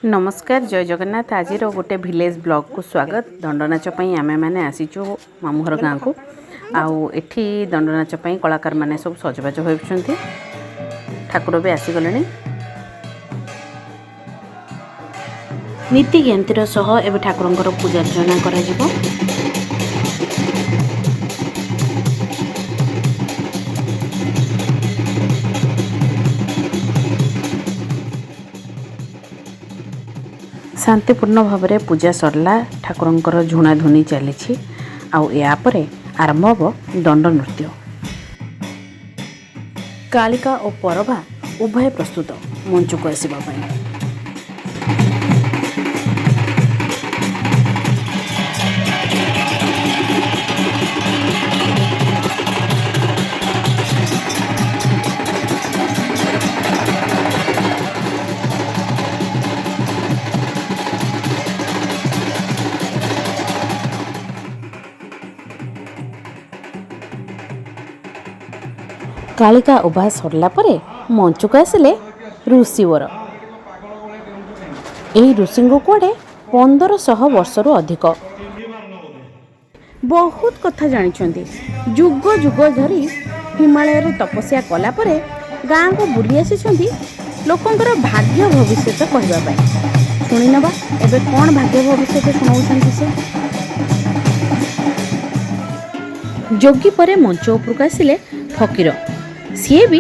ନମସ୍କାର, ଜୟ ଜଗନ୍ନାଥ। ଆଜିର ଗୋଟେ ଭିଲେଜ୍ ବ୍ଲଗ୍କୁ ସ୍ୱାଗତ। ଦଣ୍ଡନାଚ ପାଇଁ ଆମେମାନେ ଆସିଛୁ ମାମୁଁଘର ଗାଁକୁ। ଆଉ ଏଠି ଦଣ୍ଡନାଚ ପାଇଁ କଳାକାରମାନେ ସବୁ ସଜବାଜ ହେଉଛନ୍ତି। ଠାକୁର ବି ଆସିଗଲେଣି। ନୀତି ଜ୍ଞାତିର ସହ ଏବେ ଠାକୁରଙ୍କର ପୂଜାର୍ଚ୍ଚନା କରାଯିବ। ଶାନ୍ତିପୂର୍ଣ୍ଣ ଭାବରେ ପୂଜା ସରିଲା। ଠାକୁରଙ୍କର ଝୁଣାଧୁନି ଚାଲିଛି ଆଉ ଏହାପରେ ଆରମ୍ଭ ହେବ ଦଣ୍ଡ ନୃତ୍ୟ। କାଳିକା ଓ ପରଭା ଉଭୟ ପ୍ରସ୍ତୁତ ମଞ୍ଚକୁ ଆସିବା ପାଇଁ। କାଳିକା ଉଭା ସରିଲା ପରେ ମଞ୍ଚକୁ ଆସିଲେ ଋଷିବର। ଏହି ଋଷିଙ୍କୁ କୁଆଡ଼େ 1500 ବର୍ଷରୁ ଅଧିକ, ବହୁତ କଥା ଜାଣିଛନ୍ତି। ଯୁଗ ଯୁଗ ଧରି ହିମାଳୟରେ ତପସ୍ୟା କଲା ପରେ ଗାଁକୁ ବୁଲି ଆସିଛନ୍ତି ଲୋକଙ୍କର ଭାଗ୍ୟ ଭବିଷ୍ୟତ କହିବା ପାଇଁ। ଶୁଣିନେବା ଏବେ କ'ଣ ଭାଗ୍ୟ ଭବିଷ୍ୟତ ଶୁଣାଉଛନ୍ତି ସେ। ଯୋଗୀ ପରେ ମଞ୍ଚ ଉପରକୁ ଆସିଲେ ଫକୀର। ସିଏ ବି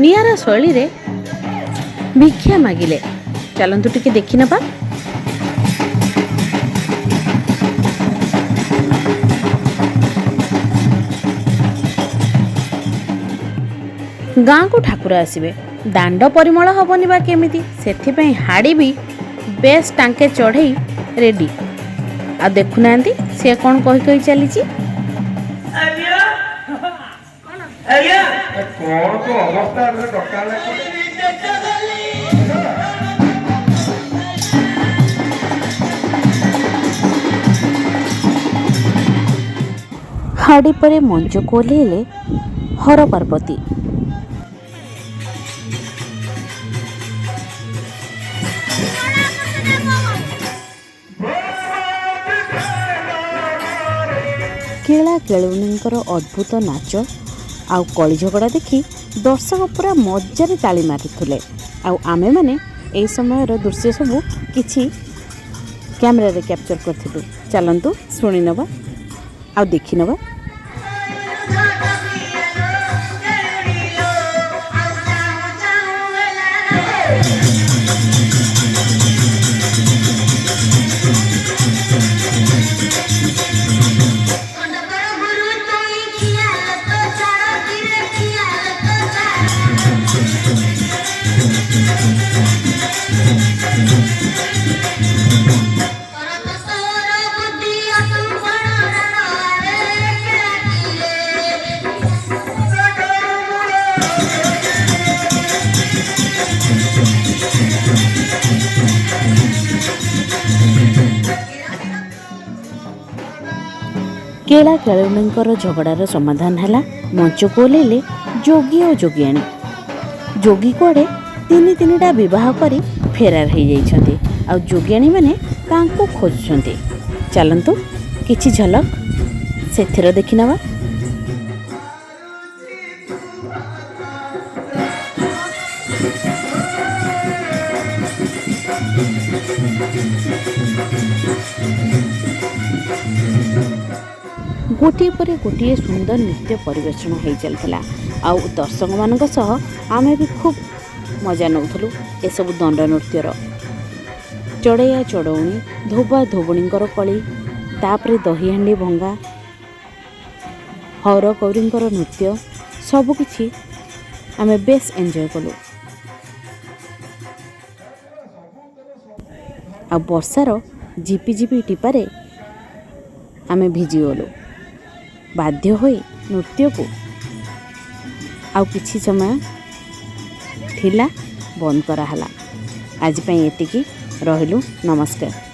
ନିଆରା ଶୈଳୀରେ ଭିକ୍ଷା ମାଗିଲେ। ଚାଲନ୍ତୁ ଟିକେ ଦେଖିନେବା। ଗାଁକୁ ଠାକୁର ଆସିବେ, ଦାଣ୍ଡ ପରିମଳ ହବନି ବା କେମିତି? ସେଥିପାଇଁ ହାଡ଼ି ବି ବେଶ ଟାଙ୍କେ ଚଢ଼େଇ ରେଡ଼ି। ଆଉ ଦେଖୁନାହାନ୍ତି ସିଏ କ'ଣ କହି କହି ଚାଲିଛି। କଣ ତୋ ଅବସ୍ଥା ଡକା? ହାଡ଼ି ପରେ ମଞ୍ଚକୁ ଓହ୍ଲେଇଲେ ହର ପାର୍ବତୀ। କେଳା କେଳୁଣୀଙ୍କର ଅଦ୍ଭୁତ ନାଚ ଆଉ କଳି ଝଗଡ଼ା ଦେଖି ଦର୍ଶକ ପୁରା ମଜାରେ ତାଳି ମାରୁଥିଲେ। ଆଉ ଆମେମାନେ ଏହି ସମୟର ଦୃଶ୍ୟ ସବୁ କିଛି କ୍ୟାମେରାରେ କ୍ୟାପଚର୍ କରିଥିଲୁ। ଚାଲନ୍ତୁ ଶୁଣିନେବା ଆଉ ଦେଖିନେବା। କେଳା କେଳୁଣୀଙ୍କର ଝଗଡ଼ାର ସମାଧାନ ହେଲା। ମଞ୍ଚକୁ ଓହ୍ଲେଇଲେ ଯୋଗୀ ଓ ଯୋଗିଆଣୀ। ଯୋଗୀ କୁଆଡ଼େ ତିନି ତିନିଟା ବିବାହ କରି ଫେରାର ହେଇଯାଇଛନ୍ତି ଆଉ ଯୋଗିଆଣୀମାନେ ତାଙ୍କୁ ଖୋଜୁଛନ୍ତି। ଚାଲନ୍ତୁ କିଛି ଝଲକ ସେଥିର ଦେଖିନେବା। ଗୋଟିଏ ପରେ ଗୋଟିଏ ସୁନ୍ଦର ନୃତ୍ୟ ପରିବେଷଣ ହେଇ ଚାଲିଥିଲା ଆଉ ଦର୍ଶକମାନଙ୍କ ସହ ଆମେ ବି ଖୁବ୍ ମଜା ନେଉଥିଲୁ ଏସବୁ ଦଣ୍ଡ ନୃତ୍ୟର। ଚଢ଼େଇଆ ଚଢ଼ଉଣୀ, ଧୋବା ଧୋବଣୀଙ୍କର କଳି, ତାପରେ ଦହିହାଣ୍ଡି ଭଙ୍ଗା, ହର ଗୌରୀଙ୍କର ନୃତ୍ୟ, ସବୁକିଛି ଆମେ ବେଶ ଏନ୍ଜୟ କଲୁ। ଆଉ ବର୍ଷାର ଝିପିଝିପି ଟିପାରେ ଆମେ ଭିଜିଗଲୁ। ବାଧ୍ୟ ହୋଇ ନୃତ୍ୟକୁ ଆଉ କିଛି ସମୟ ଥିଲା ବନ୍ଦ କରାହେଲା। ଆଜି ପାଇଁ ଏତିକି ରହିଲୁ। ନମସ୍କାର।